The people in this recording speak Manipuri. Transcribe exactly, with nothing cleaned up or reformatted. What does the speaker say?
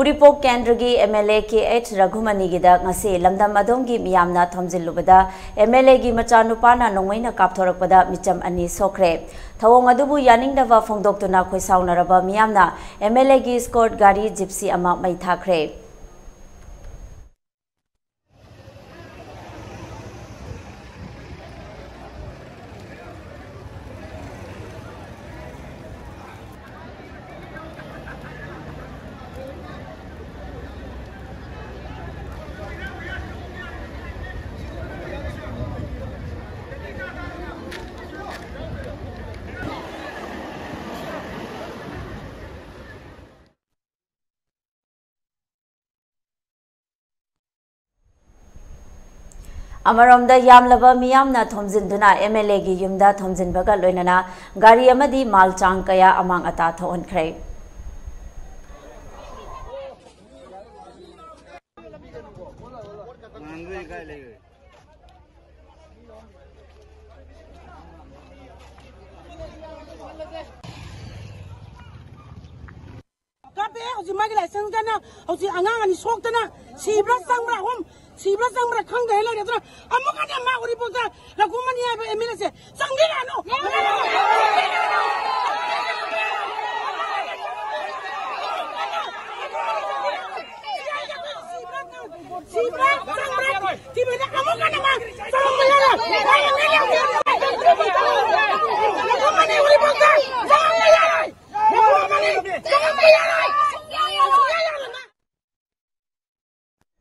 ꯎꯔꯤꯄꯣꯛ ꯀꯦꯟꯗ꯭ꯔꯒꯤ M L A K H ꯔꯘꯨꯃꯅꯤꯒꯤꯗ ꯉꯁꯤ ꯂꯝꯗꯝ ꯑꯗꯣꯝꯒꯤ ꯃꯤꯌꯥꯝꯅ ꯊꯣꯝꯖꯤꯜꯂꯨꯕꯗ ꯑꯦꯝ ꯑꯦꯜ ꯑꯦꯒꯤ ꯃꯆꯥꯅꯨꯄꯥꯅ ꯅꯣꯡꯃꯩꯅ ꯀꯥꯞꯊꯣꯔꯛꯄꯗ ꯃꯤꯆꯝ ꯑꯅꯤ ꯁꯣꯛꯈ꯭ꯔꯦ꯫ ꯊꯧꯑꯣꯡ ꯑꯗꯨꯕꯨ ꯌꯥꯅꯤꯡꯗꯕ ꯐꯣꯡꯗꯣꯛꯇꯨꯅ ꯈꯣꯏꯁꯥꯎꯅꯔꯕ ꯃꯤꯌꯥꯝꯅ ꯑꯦꯝ ꯑꯦꯜ ꯑꯦꯒꯤ ꯁ꯭ꯀꯣꯔꯠ ꯒꯥꯔꯤ ꯖꯤꯞꯁꯤ ꯑꯃ ꯃꯩ ꯊꯥꯈ꯭ꯔꯦ꯫ ꯑꯃꯔꯣꯝꯗ, ꯌꯥꯝꯂꯕ ꯃꯤꯌꯥꯝꯅ ꯊꯣꯝꯖꯤꯟꯗꯨꯅ ꯑꯦꯝ ꯑꯦꯜ ꯑꯦꯒꯤ ꯌꯨꯝꯗ ꯊꯣꯝꯖꯤꯟꯕꯒ ꯂꯣꯏꯅꯅ ꯒꯥꯔꯤ ꯑꯃꯗꯤ ꯃꯥꯜ ꯆꯥꯡ ꯀꯌꯥ ꯑꯃꯥꯡ ꯑꯇꯥ ꯊꯣꯛꯍꯟꯈ꯭ꯔꯦ꯫ ꯀꯥꯞꯄꯦ꯫ ꯍꯧꯖꯤꯛ ꯃꯥꯒꯤ ꯂꯥꯏꯁꯦꯟꯁꯇꯅ ꯍꯧꯖꯤꯛ ꯑꯉꯥꯡ ꯑꯅꯤ ꯁꯣꯛꯇꯅ ꯁꯤꯕ꯭ꯔꯥ ꯆꯪꯕ꯭ꯔꯥ, ꯑꯍꯨꯝ ꯁꯤꯕ꯭ꯔꯥ ꯆꯪꯕ꯭ꯔꯥ ꯈꯪꯗ꯭ꯔꯦ ꯂꯩꯔꯦ꯫ ꯑꯗꯨꯅ ꯑꯃꯨꯛꯀꯅꯦ ꯃꯥ ꯎꯔꯤꯄꯣꯛꯇ ꯔꯘꯨꯃꯅꯤ ꯍꯥꯏꯕ ꯑꯦꯝ ꯑꯦꯜ ꯑꯦꯁꯦ ꯆꯪꯕꯤꯔꯛꯑꯅꯨ꯫ ꯁꯤꯕ꯭ꯔꯥ ꯆꯪꯕ꯭ꯔꯥ? ꯁꯤꯕ꯭ꯔꯥ? ꯑꯃꯨꯛꯀꯅꯦ ꯃꯥ ꯆꯪꯕ ꯌꯥꯔꯣꯏ꯫